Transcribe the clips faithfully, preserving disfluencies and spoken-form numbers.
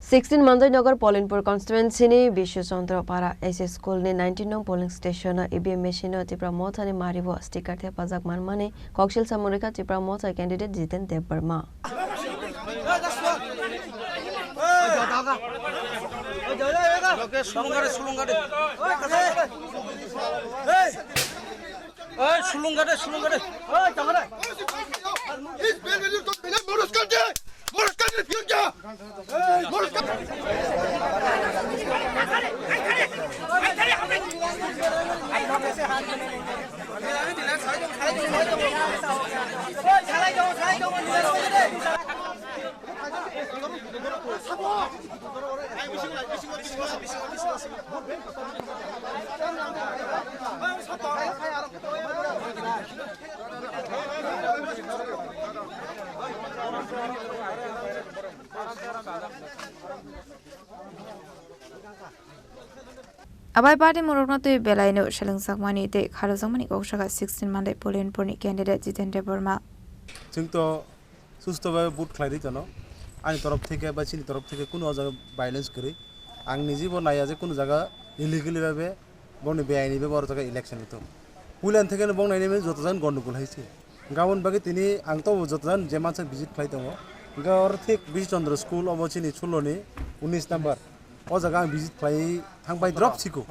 Sixteen Mandainagar Polinpur constituency ni Bishu Chandra Para S S school ni nineteen nong polling station o E V M machine o Tipra Motha ni mari o sticker thepajak manmani koksil samung rikha Tipra Motha candidate Jiten Debbarma. Abai party murokno twi belaino selengjakmani tei kharojakmani kok saka sixteen Mandai Polinpurni candidate Jiten Debbarma. Chwng to susto bhabe vote khlai rwi tono. Ani torof theke ba chini torof theke kunu o jaga violence kwrwi. Ang niji bo naiya je kunu jaga illegally bhabe boni beaini bhabe oro jaga election wngthok. Puila theke no bong nainai mani joto jan gondogol hai se. Gabon bagwi tini ang to joto jan je mansa visit khlai tongo. Hwnkhe oro thik Bish Chandra school obo chini suloni unis number. O jaga ang visit khlai thangbai drop siko.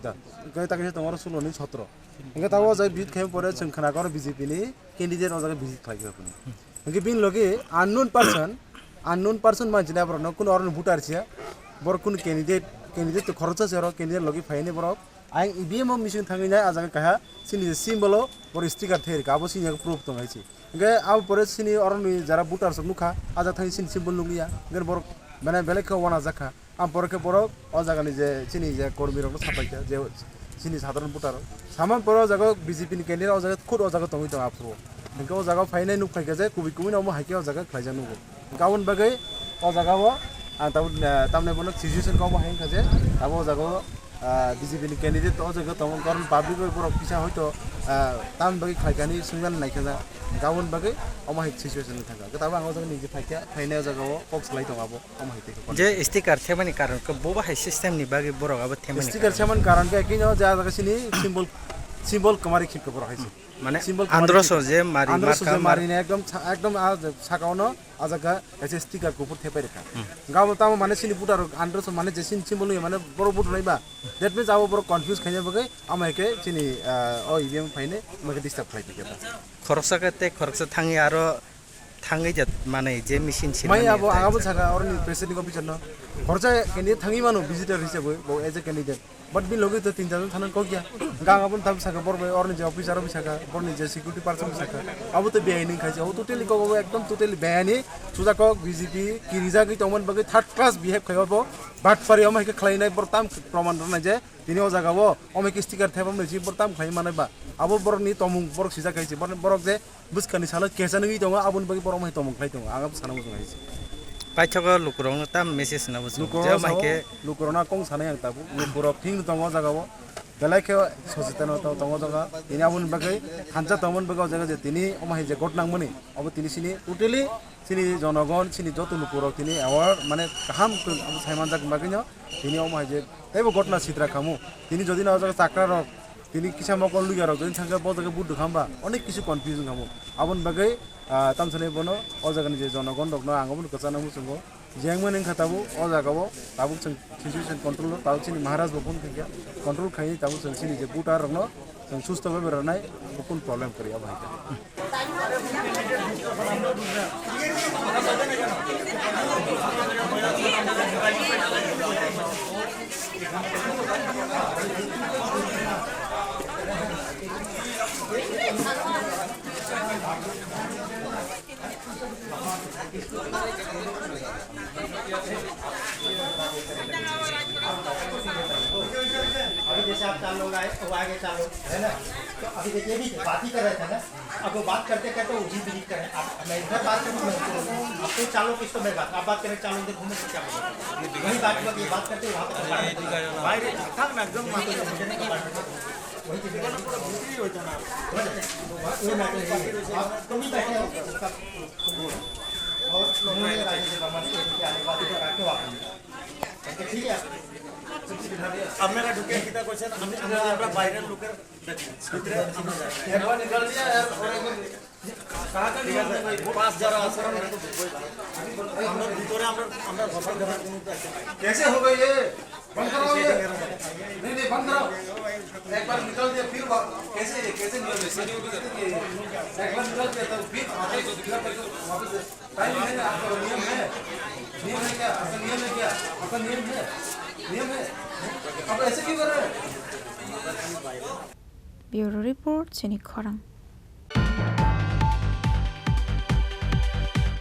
Da. Hwnkhe ta kisa tongo oro suloni sotro. Hwnkhe ta o jaga visit khlai pore chwng khna koro B J P ni candidate o jaga visit khlai kha phano. Hwnkhe bini logi unknown person, unknown person manchina borokno kuno oroni voter siya. Borok kuno candidate, candidate to khoroksa se oro candidate logi phaini borok. Ang E V M o machine thangwi nai, ah jaga kaha chini je symbol o borok sticker thai rikha, abo chini yago proof tong hai se. Hwnkhe abo pore chini oroni jara voters rok nukha, ah jaga thangwi chini symbol nukliya. Hwnkhe borok belai belai khe uanajak kha. Ang pore khe borok o jaga ni je chini je kormi rok no sapai kha, je chini sadharon voter rok. Saman pore o jaga B J P ni candidate o jaga khud o jaga tongwi tong aphuru. Hwnkhe o jaga phainai nuk phai kha je kubui kubui no omo hai khe o jaga khlaijak nugo. Gabon bagwi o jaga o ang tabuk, ah, tamni bono situation kok bo hai wngkha je abo o jaga o, ah, B J P ni candidate o jaga tongo, karon public bai borok kisa hoito, ah, tamni bagwi khlai kha hinwi swngna nai kha na. Gabon bagwi omo hai situation wngkha. Tabuk ang o jaga niji phai kha, phainai o jaga o kok salai tongo abo, omo hai tei khe. Je sticker themani karon khe bo bahai system ni bagwi borok abo themani sticker karon. Themani karon khe kino je a jaga sini symbol, symbol kwmari khikha borok hai se. Mane symbol kwmari androso khikha. Je mari androso marka je mar- mari ne ekdom sa-, ekdom a saka ono a jaga kaisa sticker kuphur thepai rikha. Hmm. Gabo tamo mane sini voter rok androso mane je sini symbol nui mane borok vote nai ba. That means abo borok confuse khaina bagwi ama hai khe sini, ah, o E V M phaine ma khe disturb khlai phikha. Khoroksa khe tei khoroksa thangwi aro thangwi jat manwi je machine sini. Mai abo ang abo saka oroni presiding officer no. Khoroksa khe thangwi mano visitor hisabwi bo as a candidate. But bini logi to tin jon thana kok ya. Gang aboni tabuk saka bor bai orni je officer bai saka, borni je security person bai saka. Abo to beaini khai je. Abo totally kok abo ekdom totally beaini. Suja kok B J P kirijagwi tongmani bagwi third class behave khai abo. But pari omo hai khe khlainai bor tam proman rwnai je. Tini o jaga o omo hai khe sticker thepamani je bor tam khlai manai ba. Abo borokni tomung borok sijak khai je. Borok je bwskani salo kesa nungwi tongo, aboni bagwi borok mai tongmung khlai tongo, ang abo sana muchung hai se. Paithago lukurokno tam message na muchung. Lukurokno je sao, mai khe lukurokno kong sanai ang tabuk, lukurok thing tongo o jaga o, belai khe sosetan o tongo o jaga, tini aboni bagwi thansa tongmani bagwi o jaga je tini omo hai je got nangmani, abo tini sini totally sini jonogon, sini joto lukurok tini aware mane kaham khe abo sai manjak bagwi no, tini omo hai je teibo gotna sitra khamu, tini jodi no o jaga chakra rok, tini kisa mokol luya rok jodi thangkhe bo jaga buduk hamba onek kisu confusion khamu. Aboni bagwi, ah, tamsani bono o jagani je jonogon rokno ang obono kwchangno muchungo. Jengmani wngkha tabuk o jagao tabuk chwng situation control o, tabuk chini Maharaj bo phone khaikha, control khaini tabuk chwng chini je voter rokno chwng susto bhabe rwnai, bo kun problem kwrwi abo hai khe. अभी जैसे आप चार लोग आए, वो आगे चार लोग, है ना? तो अभी देखिए, अभी बात ही कर रहे थे ना, अब वो बात करते करते वो जी विजिट करें। आप, मैं इधर बात करूँ, मैं उधर। आप तो चार लोग, किसको मैं बात, आप बात करें, चार लोग इधर घूमे तो क्या बोले? वही बात, बात, ये बात करते वहाँ तक। বাইরে থাক না, একদম মাথা। वही चीज़ है। এখানে পুরো ভিতরেই হইতো না। वो मैटर है। आप तुम ही बैठे हो, उसका और उन्होंने राजेश वर्मा से क्या है, बात कर আপনারা ঢুকে কিতা করছেন? আমি, আমরা, আমরা বাইরের লোকের ভিতরে আমরা যাই। একবার নিকাল দিয়া আর ওরা একবার কাহা কা নিয়ম হ্যায় ভাই? পাঁচ যারা আছে, আমরা তো ঢুকবোই। আমরা ভিতরে আমরা, আমরা ঘর ঘর কোনো একটা कैसे हो गए ये? बंद कराओ ये। नहीं, नहीं, बंद कराओ। एक बार निकल दिया, फिर वा-, कैसे ये, कैसे नियम है? एक बार निकल दिया, तो फिर वापस, फिर वापस, टाइम है ना आपका, नियम है? नियम है क्या? आपका नियम है क्या? आपका नियम है? नियम है? आप ऐसे क्यों कर रहे हैं? Bureau Report, Chini Khorang.